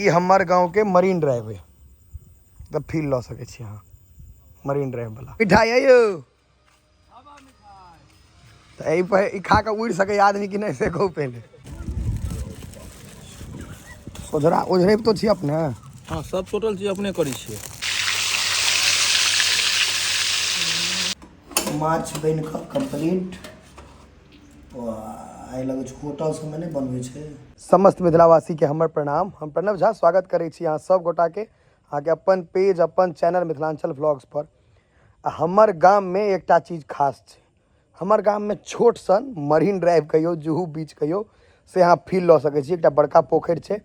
ई हमर गाँवके marine drive है, तऽ फील लऽ सकै छी अहाँ मरीन ड्राइव वाला। मिठाई है यौ, तऽ एहि पर ई खा कऽ उड़ि सकैए आदमी कि नहि से कहू पहिले। ओझरा ओझरेबितो छी अपने? हँ, सब टोटल चीज अपने करै छियै। माछ बनि कऽ कम्प्लीट। आइ लगै छै होटल सबमे नहि बनबै छै। समस्त मिथिलावासीके हमर प्रणाम। हम प्रणव झा स्वागत करै छी अहाँ सब गोटाके अहाँके अपन पेज अपन चैनल मिथिलाञ्चल व्लॉग्स पर। आ हमर गाममे एकटा चीज खास छै, हमर गाममे छोट सन मरीन ड्राइव कहियौ, जुहू बीच कहियौ, से अहाँ फील लऽ सकै छी। एकटा बड़का पोखरि छै,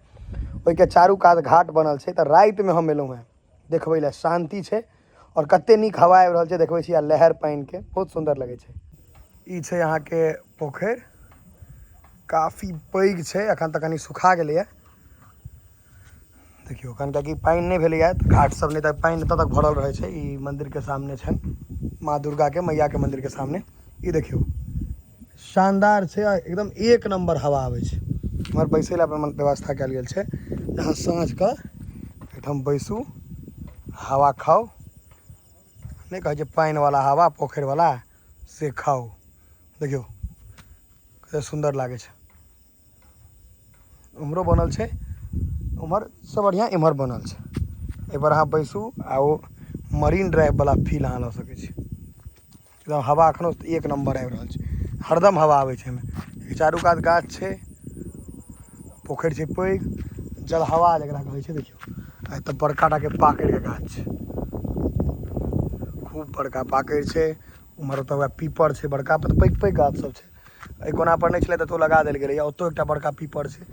ओहिके चारू कात घाट बनल छै। तऽ रातिमे हम एलहुँ हेँ देखबै लए, शान्ति छै आओर कते नीक हवा आबि रहल छै, देखबै छी। आ लहर पानिके बहुत सुन्दर लगै छै। ई छै अहाँके पोखरि, काफी पैघ छै, एखन तऽ कनि सुखा गेलैए। देखियौ एखन कियाकि पानि नहि भेलैए तऽ घाट सब नहि तऽ पानि एतऽ तक भरल रहै छै। ई मन्दिरके सामने छनि माँ दुर्गाके मैयाके मन्दिरके सामने। ई देखियौ शानदार छै, एकदम एक नम्बर हवा आबै छै। एम्हर बैसै लए अपन व्यवस्था कयल गेल छै, अहाँ साँझके एहिठाम बैसू, हवा खाउ। नहि कहै छै पानिवला हवा, पोखरिवला, से खाउ। देखियौ कते सुन्दर लागै छै। उम्हरो बनल छै, उम्हर से बढ़िआँ एम्हर बनल छै। एहिपर अहाँ बैसू आ ओ मरीन ड्राइववला फील अहाँ लऽ सकै छी। एकदम हवा एखनो एक नम्बर आबि रहल छै, हरदम हवा आबै छै एहिमे। चारू कात गाछ छै, पोखरि छै पैघ, जल हवा जकरा कहै छै। देखियौ आ एतऽ बड़का टाके पाकड़िके गाछ छै, खूब बड़का पाकड़ि छै। उम्हर ओतऽ वएह पीपर छै बड़का, पैघ पैघ गाछ सब छै। एहि कोना पर नहि छलै तऽ लगा देल गेलैए। ओतौ एकटा बड़का पीपर छै,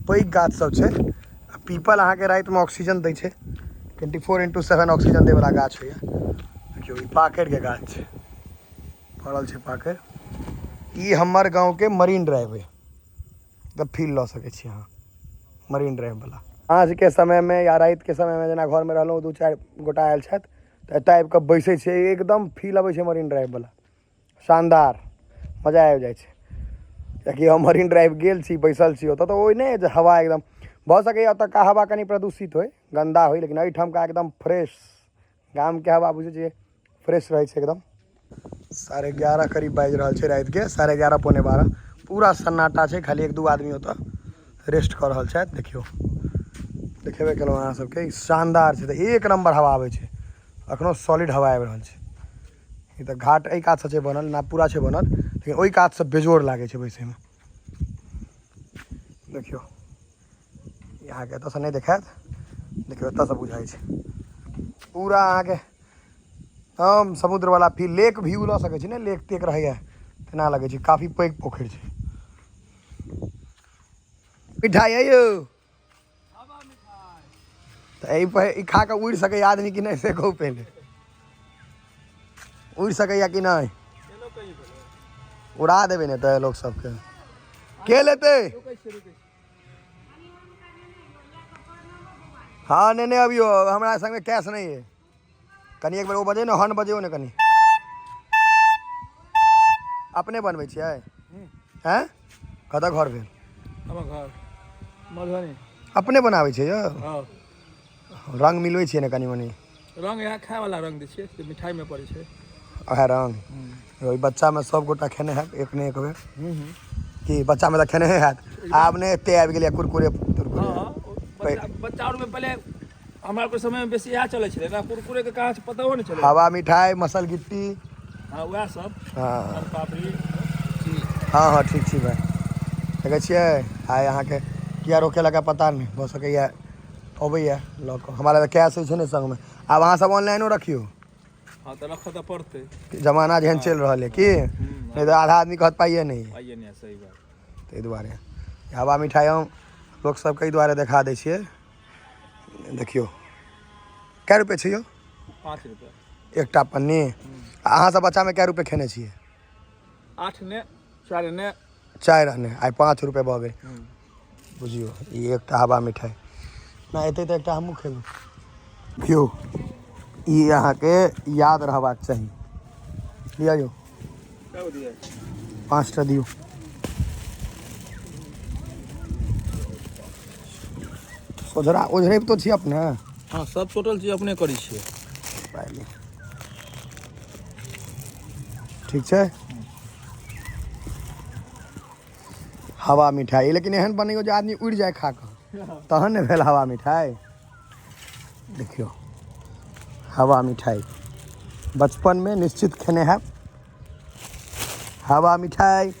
पैघ गाछ सब छै। आ पीपल अहाँके रातिमे ऑक्सीजन दै छै, 24x7 oxygen दैवला गाछ होइए। देखियौ ई पाकड़िके गाछ छै, फड़ल छै पाकड़ि। ई हमर गाँवके मरीन ड्राइव है, तऽ फील लऽ सकै छी अहाँ मरीन ड्राइववला। साँझके समयमे या रातिके समयमे जेना घरमे रहलहुँ, 2-4 गोटा आयल छथि तऽ एतऽ आबि कऽ बैसै छियै, एकदम फील अबै छै मरीन ड्राइववला, शानदार मजा आबि जाइ छै। कियाकि हम मरीन ड्राइव गेल छी, बैसल छी ओतऽ, तऽ ओहि नहि जे हवा एकदम भऽ सकैए ओतुका हवा कनि प्रदूषित होइ, गन्दा होइ, लेकिन एहिठामका एकदम फ्रेश। गामके हवा बुझै छियै फ्रेश रहै छै एकदम। 11:30 करीब बाजि रहल छै रातिके, 11:30 11:45। पूरा सन्नाटा छै, खाली 1-2 आदमी ओतऽ रेस्ट कऽ रहल छथि। देखियौ देखेबे केलहुँ अहाँ सबके, शानदार छै, तऽ एक नम्बर हवा आबै छै, एखनो सॉलिड हवा आबि रहल छै। ई तऽ घाट एहि कातसँ छै बनल, ना पूरा छै बनल, लेकिन ओहि कातसँ बेजोड़ लागै छै बैसैमे। देखियौ अहाँके एतऽसँ नहि देखायत, देखियौ एतऽसँ बुझाइ छै पूरा अहाँके हम समुद्रवला फील। लेक व्यू लऽ सकै छी ने, लेक तेक रहैए तेना लगै छै। काफी पैघ पोखरि छै। मिठाई है यौ, तऽ एहि पर ई खा कऽ उड़ि सकैए आदमी कि नहि से कहू पहिले। उड़ि सकैए कि नहि? उड़ा देबै ने तऽ लोक सबके के लेतै? हँ नेने अबियौ, हमरा संगमे कैश नहि अइ। कनि एक बेर ओ बजे ने, हॉर्न बजेऔ ने कनि। अपने बनबै छियै? हैं, कतऽ घर भेल? हमर घर मधुबनी। अपने बनाबै छियै यौ? हँ। रंग मिलबै छियै ने कनि मनि? रंग इएह खाय वाला रंग दै छियै, से मिठाई मे पड़ै छै। ओएह रंग ओहि बच्चामे सब गोटा खेने हैत एक ने एक बेर कि? बच्चामे तऽ खेने हैत, आब नहि एते आबि गेलै कुरकुरे तुरकुरे। हँ, बच्चा आरमे पहिले हमरा आरके समयमे बेसी इएह चलै छलै ने, कुरकुरेके कहाँ पतो नहि छलै। हवा मिठाई, मसल गिट्टी। हँ, उएह सब। हँ। पापड़ी। हँ हँ, ठीक छी भाइ। देखै छियै आइ अहाँके किया रोके लगा पता नहि, भऽ सकैए अबैए लऽ कऽ। हमरा लग कैश होइ छै ने संगमे। आब अहाँ सब ऑनलाइनो रखियौ। हँ, तऽ रखऽ तऽ पड़तै, जमाना जेहन चलि रहल है की नहि, तऽ आधा आदमी कहत पाइए नहि है। पाइए नहि, सही बात। ताहि दुआरे हवा मिठाइ हम लोक सबके एहि दुआरे देखा दै छियै। देखियौ कै रुपए छै यौ? 5 रुपए एकटा पन्नी। अहाँ सब बच्चामे कै रुपए खेने छियै? 8 ने, 4 ने। 4 आने, आइ 5 रुपए भऽ गेल। बुझियौ ई एकटा हवा मिठाइ ना एतै तऽ एकटा हमहूँ खेबै। देखियौ ई अहाँके याद रहबाक चाही। लिअ यौ, 5टा दियौ। ओझरा ओझरैबतो छी अपने? हँ, सब टोटल चीज अपने करै छियै। ठीक छै। हवा मिठाई, लेकिन एहन बनैयौ जे आदमी उड़ि जाय खा कऽ, तहन ने भेल हवा मिठाई। देखियौ, हवा मिठाई बचपनमे निश्चित खेने हैब। हवा मिठाई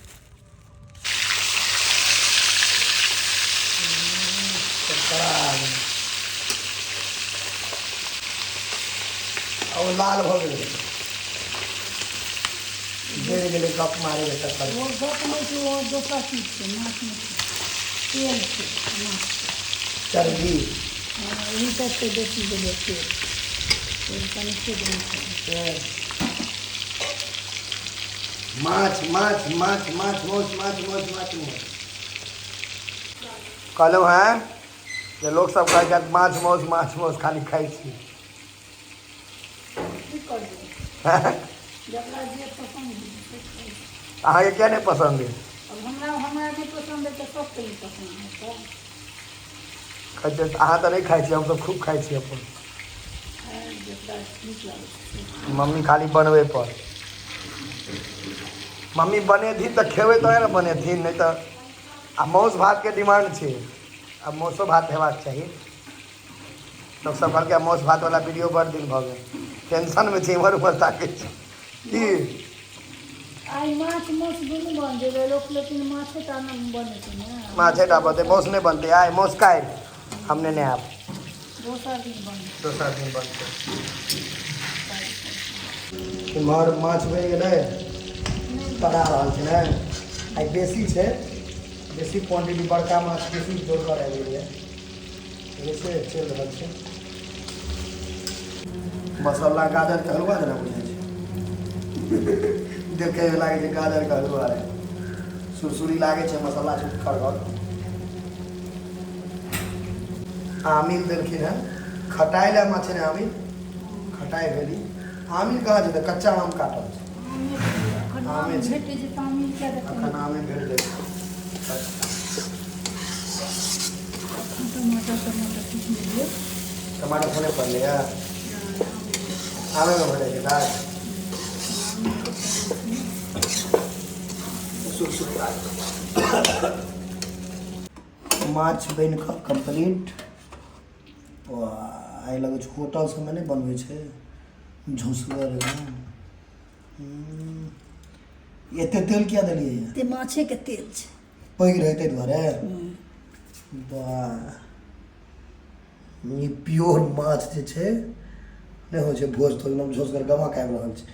ओ लाल भऽ गेलै, जरि गेलै गप मारै के चक्कर। ओ गप नहि छै, ओ दोसर चीज छै। माछ नहि छै, तेल छै माछ। चर्बी। हँ, एहि सबसँ बेसी गेलै तेल। तेल कनिके देने छै। माछ माछ माछ माछ माछ माछ माछ माछ माछ। कहलहुँ हेँ जे लोकसभ कहै छथि माछ माउस माछ माउस खाली खाइ छी। की करबै, जकरा जे पसन्द होइ से खाइ छै। अहाँके किया नहि पसन्द अइ? आब हमरा हमरा नहि पसन्द अइ तऽ सबके नहि पसन्द हेतै? खाइ छियै अहाँ तऽ नहि खाइ छियै, हमसभ खूब खाइ छी अपन। जकरा नीक लागै छै से खाइ। मम्मी खाली बनबै पर। मम्मी बनेथिन तऽ खेबै तहन ने बनेथिन, नहि तऽ आ मासु भातके डिमांड छै। आब मासुओ भात हेबाक चाही। लोकसभ कहलकै मासु भातवला वीडियो बड़ दिन भऽ गेल। टेंशनमे छै, इम्हर उम्हर ताकै छै की। आइ माछ माछ दुनू बन जेबै लोक, लेकिन माछे टा ने बनै छै ने। माछे टा बनतै, मासु नहि बनतै आइ। मासु काल्हि हम नेने आयब। दोसर दिन बनतै। दोसर दिन बनतै। इम्हर माछ बनि गेलै, तरा रहल छै ने। आइ बेसी छै, बेसी क्वांटिटी, बड़का माछ बेसी जोरगर आबि गेलैए, से चलि रहल छै। मसाला गाजरके हलुआ जेना बुझाइ छै देखैमे, लागै छै गाजरके हलुआ रहै। सुरसुरी लागै छै, मसाला छै खड़गर। आमिल देलखिन हेँ खटाइ लए। माछ ने आमिल खटाइ भेली। आमिल कहाँ छै? तऽ कच्चा आम काटल छै। एखन आम आमे छै। भेटै छै तऽ आमिल किया देतै? एखन आमे भेट जाइ छै। एखन टमाटर टमाटर किछु नहि दियौ। टमाटर थोड़े पड़लैए, आमेमे भऽ जाइ छै काज। सुख सुख माछ बनि कऽ कम्प्लीट। आइ लगै छै होटल सबमे नहि बनबै छै झुसगर एकदम। एते तेल किया देलियै? ते माछेके तेल छै। पैघ रहै ताहि दुआरे। वाह, ई प्योर माछ जे छै नहि होइ छै भोज तोज, एकदम झोसगर गमक आबि रहल छै।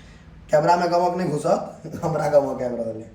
कैमरामे गमक नहि घुसत, हमरा गमक आबि रहल है।